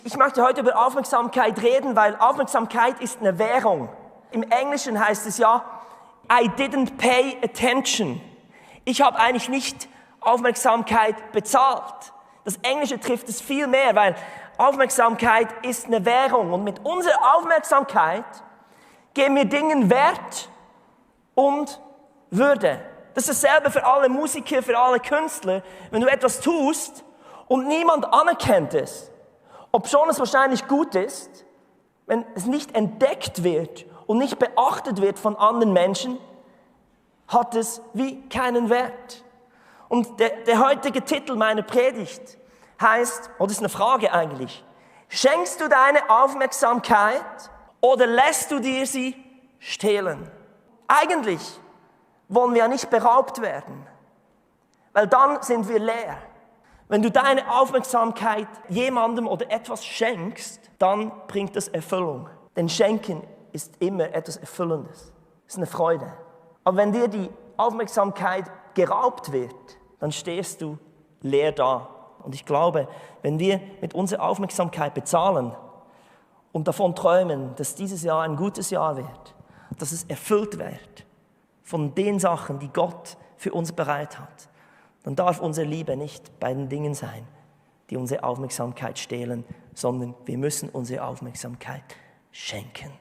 Ich möchte heute über Aufmerksamkeit reden, weil Aufmerksamkeit ist eine Währung. Im Englischen heißt es ja, I didn't pay attention. Ich habe eigentlich nicht Aufmerksamkeit bezahlt. Das Englische trifft es viel mehr, weil Aufmerksamkeit ist eine Währung. Und mit unserer Aufmerksamkeit geben wir Dingen Wert und Würde. Das ist dasselbe für alle Musiker, für alle Künstler. Wenn du etwas tust und niemand anerkennt es, obschon es wahrscheinlich gut ist, wenn es nicht entdeckt wird und nicht beachtet wird von anderen Menschen, hat es wie keinen Wert. Und der heutige Titel meiner Predigt heißt, oder ist eine Frage eigentlich, schenkst du deine Aufmerksamkeit oder lässt du dir sie stehlen? Eigentlich wollen wir ja nicht beraubt werden, weil dann sind wir leer. Wenn du deine Aufmerksamkeit jemandem oder etwas schenkst, dann bringt das Erfüllung. Denn Schenken ist immer etwas Erfüllendes. Es ist eine Freude. Aber wenn dir die Aufmerksamkeit geraubt wird, dann stehst du leer da. Und ich glaube, wenn wir mit unserer Aufmerksamkeit bezahlen und davon träumen, dass dieses Jahr ein gutes Jahr wird, dass es erfüllt wird von den Sachen, die Gott für uns bereit hat, dann darf unsere Liebe nicht bei den Dingen sein, die unsere Aufmerksamkeit stehlen, sondern wir müssen unsere Aufmerksamkeit schenken.